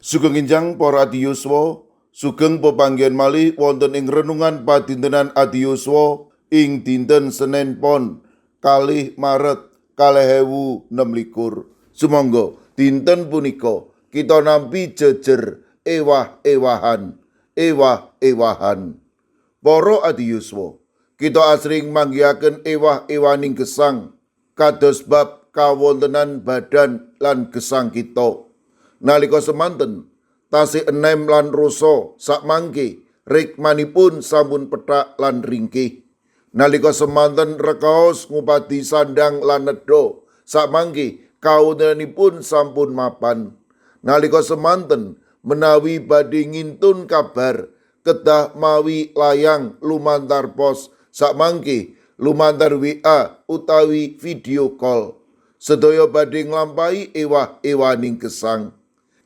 Sugeng enjang para adiyuswa, sugeng pepanggihan malih wonten ing renungan padintenan adiyuswa ing dinten Senin Pon 2 Maret 2026. Sumangga dinten punika kita nampi jejer ewah-ewahan, ewah-ewahan. Para adiyuswa, kita asring manggihaken ewah-ewaning gesang kados bab kawontenan badan lan gesang kita. Nalika semanten tasih enem lan rasa, sakmangke rikmanipun sampun pethak lan ringkih. Nalika semanten rekaos ngupadi sandang lan nedha, sakmangke kawontenanipun sampun mapan. Nalika semanten menawi badhe ngintun kabar kedah mawi layang lumantar pos, sakmangke lumantar WA utawi video call. Sedaya badhe nglampahi ewah-ewaning gesang.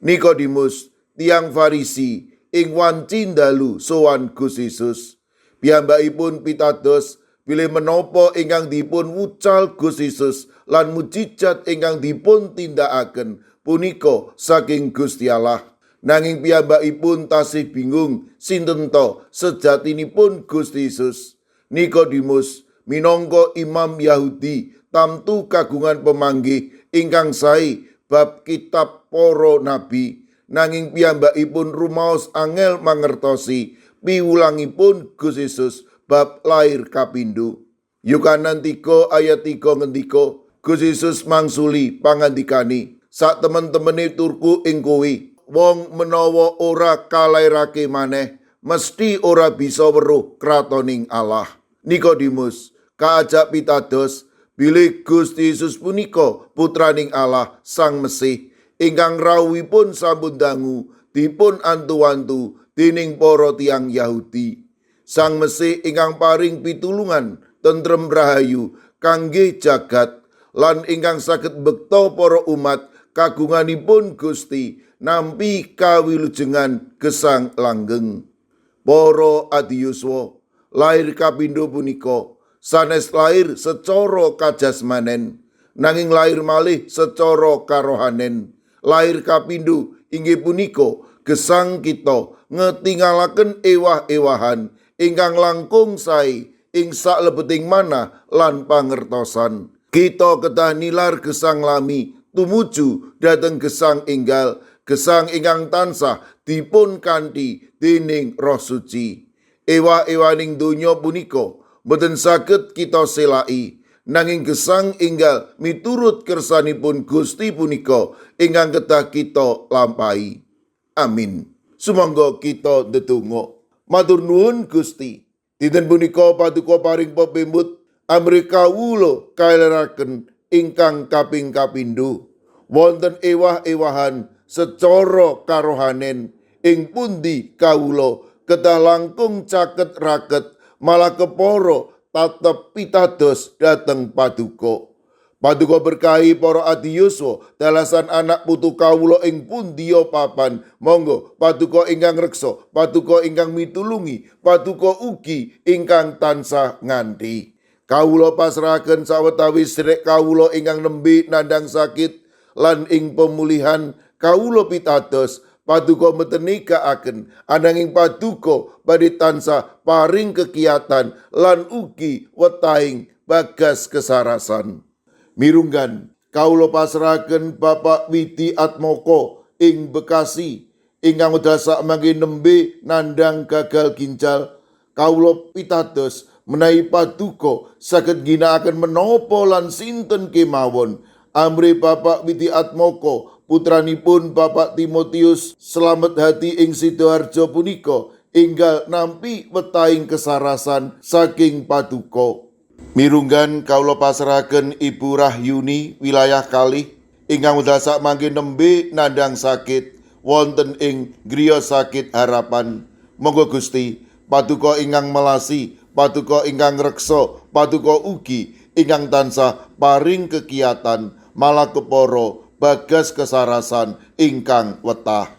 Nikodemus, tiyang Farisi, ing wanci dalu sowan Gusti Yesus. Piyambakipun pitados bilih menapa ingkang dipun wucal Gusti Yesus lan mujizat ingkang dipun tindakaken punika saking Gusti Allah. Nanging piyambakipun tasih bingung sinten to sejatinipun Gusti Yesus. Nikodemus minangka imam Yahudi tamtu kagungan pemanggih ingkang sae bab kitab para nabi. Nanging piyambakipun rumaos angel mangertosi piwulangipun Gusti Yesus bab lair kapindho. Yohanes 3 ayat 3 ngendika, Gusti Yesus mangsuli pangandikane, "Sak temen-temene turku ing kowe, wong menawa ora kalairake maneh mesti ora bisa weruh kratoning Allah." Nikodemus kaajak pitados bilih Gusti Yesus punika putraning Allah, Sang Mesih ingkang rawuhipun sampun dangu dipun antu-antu dening para tiyang Yahudi. Sang Mesih ingkang paring pitulungan, tentrem, rahayu kangge jagat lan ingkang saged bekta para umat kagunganipun Gusti nampi kawilujengan gesang langgeng. Para adiyuswa, lair kapindho punika sanes lair secara kajasmanen, nanging lair malih secara karohanen. Lair kapindho inggih punika gesang kita ngetingalaken ewah-ewahan ingkang langkung sae ing saklebeting manah lan pangertosan. Kita kedah nilar gesang lami tumuju dhateng gesang enggal, gesang ingkang tansah dipun kanthi dening Roh Suci. Ewah-ewaning donya punika boten saged kita selaki, nanging gesang enggal miturut kersanipun Gusti punika ingkang kedah kita lampahi. Amin. Sumangga kita ndedonga. Matur nuwun, Gusti. Dinten punika paduka paring pepimut amrih kawula kalairaken ingkang kaping kapindho. Wonten ewah-ewahan secara karohanen ing pundi kawula kedah langkung caket raket, malah kepara tatep pitados dhateng paduka. Paduka berkahi para adiyuswa, dalasan anak putu kawula ing pundiya papan. Monggo paduka ingkang reksa, paduka ingkang mitulungi, paduka ugi ingkang tansah nganti. Kawula pasrahaken sawetawis sedherek kawula ingkang nembe nandhang sakit lan ing pemulihan. Kawula pitados paduka mboten negakaken, ananging paduka badhe tansah paring kekiatan lan ugi wetahing bagas kesarasan. Mirunggan kawula pasrahaken Bapak Widi Atmoko ing Bekasi ingkang wekdal sakmangke nembe nandhang gagal ginjal. Kawula pitados menawi paduka saged ngginakaken menapa lan sinten kemawon amrih Bapak Widi Atmoko, putranipun Bapak Timotius Slamet Hati ing Sidoarjo punika enggal nampi wetahing kesarasan saking paduka. Mirunggan kawula pasrahaken Ibu Rahyuni wilayah 2 ingkang wekdal sakmangke nembe nandhang sakit wonten ing griya sakit Harapan. Monggo Gusti, paduka ingkang melasi, paduka ingkang reksa, paduka ugi ingkang tansah paring kekiatan, malah kepara bagas kesarasan ingkang wetah.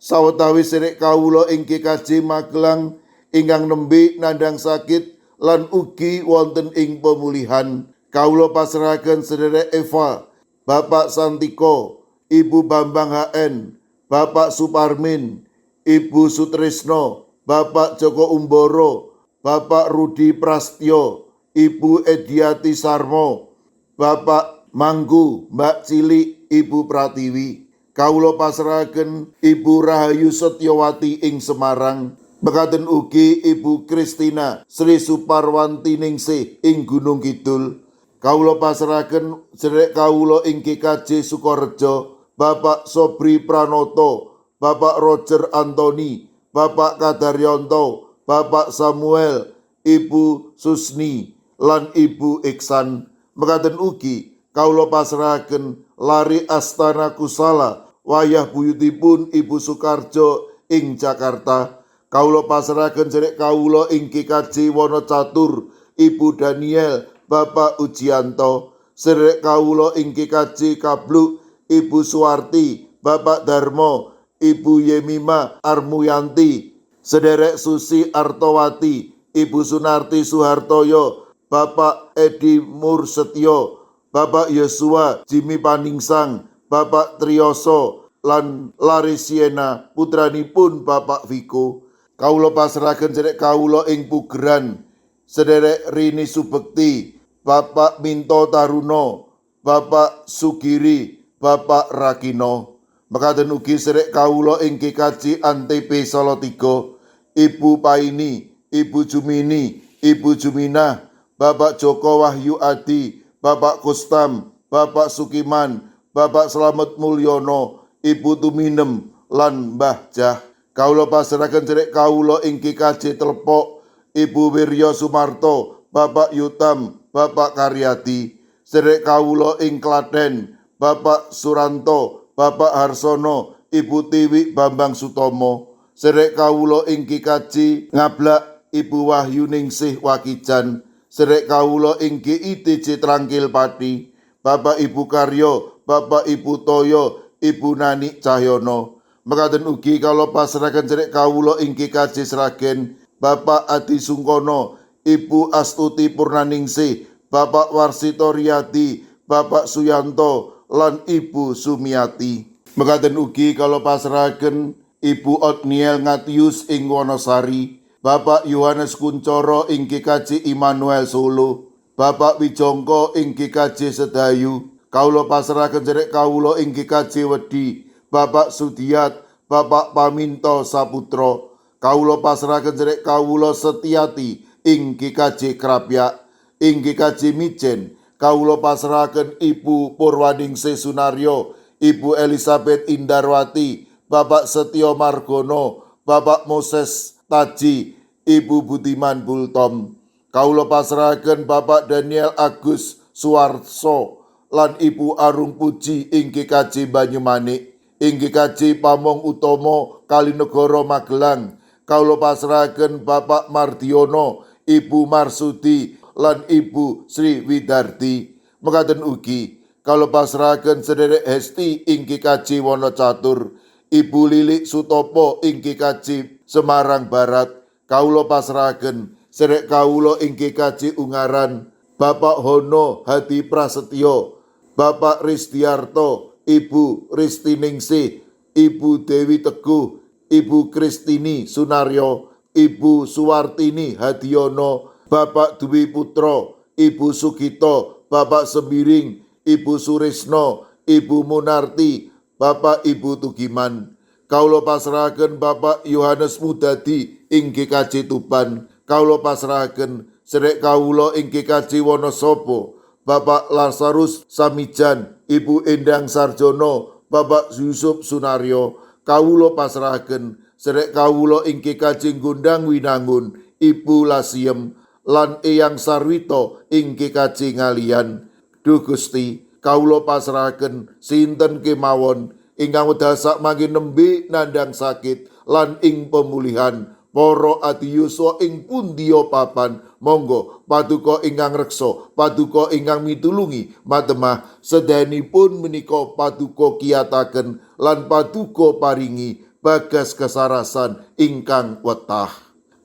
Sawetawis sedherek kawula ing GKJ Magelang ingkang nembe nandhang sakit lan ugi wonten ing pemulihan, kawula pasrahaken sedherek Eva, Bapak Santiko, Ibu Bambang HN, Bapak Suparmin, Ibu Sutrisno, Bapak Joko Umboro, Bapak Rudi Prastyo, Ibu Ediati Sarmo, Bapak Manggu, Mbak Cilik, Ibu Pratiwi. Kawula pasrahaken Ibu Rahayu Setyowati ing Semarang. Mekaten ugi Ibu Kristina Sri Suparwanti Ningsih ing Gunung Kidul. Kawula pasrahaken sedherek kawula ing GKJ Sukorejo, Bapak Sobri Pranoto, Bapak Roger Antoni, Bapak Kadaryanto, Bapak Samuel, Ibu Susni, lan Ibu Iksan. Mekaten ugi kawula pasrahaken Lari Astana Kusala, wayah buyutipun Ibu Sukarjo ing Jakarta. Kawula pasrahaken sedherek kawula ing GKJ Wonocatur, Ibu Daniel, Bapak Ujianto, sedherek kawula ing GKJ Kabluk, Ibu Suwarti, Bapak Darmo, Ibu Yemima Armuyanti, sederek Susi Artowati, Ibu Sunarti Suhartoyo, Bapak Edi Mursetyo, Bapak Yosua Jimmy Paningsang, Bapak Triyoso, lan Larisiena putranipun Bapak Viko. Kawula pasrahaken sedherek kawula ing Pugeran, sederek Rini Subekti, Bapak Minto Taruno, Bapak Sugiri, Bapak Rakino. Mekaten ugi sedherek kawula ing GKJ Antp Salatiga, Ibu Paini, Ibu Jumini, Ibu Juminah, Bapak Joko Wahyu Adi, Bapak Kustam, Bapak Sukiman, Bapak Slamet Mulyono, Ibu Tuminem, lan Mbah Jah. Kawula pasrahaken sedherek kawula ing GKJ Telepok, Ibu Wirya Sumarto, Bapak Yutam, Bapak Karyadi. Sedherek kawula ing Klaten, Bapak Suranto, Bapak Harsono, Ibu Tiwi Bambang Sutomo. Sedherek kawula ing GKJ Ngablak, Ibu Wahyu Ningsih Wakijan. Sedherek kawula ing GITJ Trangkil Pati, Bapak Ibu Karyo, Bapak Ibu Toyo, Ibu Nani Cahyono. Mekaten ugi kawula pasrahaken sedherek kawula ing GKJ Sragen, Bapak Adi Sungkono, Ibu Astuti Purnaningsih, Bapak Warsito Riyadi, Bapak Suyanto, lan Ibu Sumiati. Mekaten ugi kawula pasrahaken Ibu Otniel Ngatius ing Wonosari, Bapak Yohanes Kuncoro ing GKJ Immanuel Solo, Bapak Wijongko ing GKJ Sedayu. Kawula pasrahaken sedherek kawula ing GKJ Wedi, Bapak Sudiat, Bapak Paminto Saputro. Kawula pasrahaken sedherek kawula Setiati ing GKJ Krapyak, ing GKJ Mijen. Kawula pasrahaken Ibu Purwaningsih Sunaryo, Ibu Elizabeth Indarwati, Bapak Setio Margono, Bapak Moses Taji, Ibu Budiman Bultom. Kawula pasrahaken Bapak Daniel Agus Suwarso lan Ibu Arung Puji ing GKJ Banyumanik, ing GKJ Pamong Utomo Kalinegoro Magelang. Kawula pasrahaken Bapak Mardiono, Ibu Marsudi lan Ibu Sri Widardi. Mekaten ugi kawula pasrahaken sederek Hesti ing GKJ Wonocatur, Ibu Lilik Sutopo ing GKJ Semarang Barat. Kawula pasrahaken sederek kawula ing GKJ Ungaran, Bapak Hono Hadi Prasetyo, Bapak Risdiarto, Ibu Ristiningsih, Ibu Dewi Teguh, Ibu Kristini Sunaryo, Ibu Suwartini Hadiono, Bapak Dwi Putro, Ibu Sugito, Bapak Sembiring, Ibu Surisno, Ibu Munarti, Bapak Ibu Tugiman. Kawula pasrahaken Bapak Yohanes Mudadi ing GKJ Tuban. Kawula pasrahaken sedherek kawula ing GKJ Wonosobo, Bapak Lazarus Samijan, Ibu Endang Sarjono, Bapak Yusuf Sunaryo. Kawula pasrahaken sedherek kawula ing GKJ Gondang Winangun, Ibu Lasiem lan Eyang Sarwito ing GKJ Ngaliyan. Duh Gusti, kawula pasrahaken sinten kemawon ingkang wekdal sakmangke nembe nandhang sakit lan ing pemulihan para adiyuswa ing pundiya papan. Monggo paduka ingkang reksa, paduka ingkang mitulungi matemah sedayanipun menika paduka kiyataken lan paduka paringi bagas kesarasan ingkang wetah.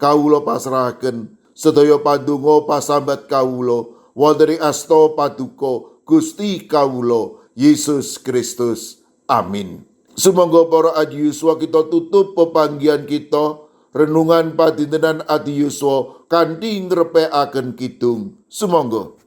Kawula pasrahaken sedaya pandonga pasambat kawula wonten ing asta paduka Gusti kawula Yesus Kristus. Amin. Sumangga para adi yuswa, kita tutup pepanggihan kita, renungan padintenan adi yuswa, kanthi ngrepekaken kidung. Sumangga.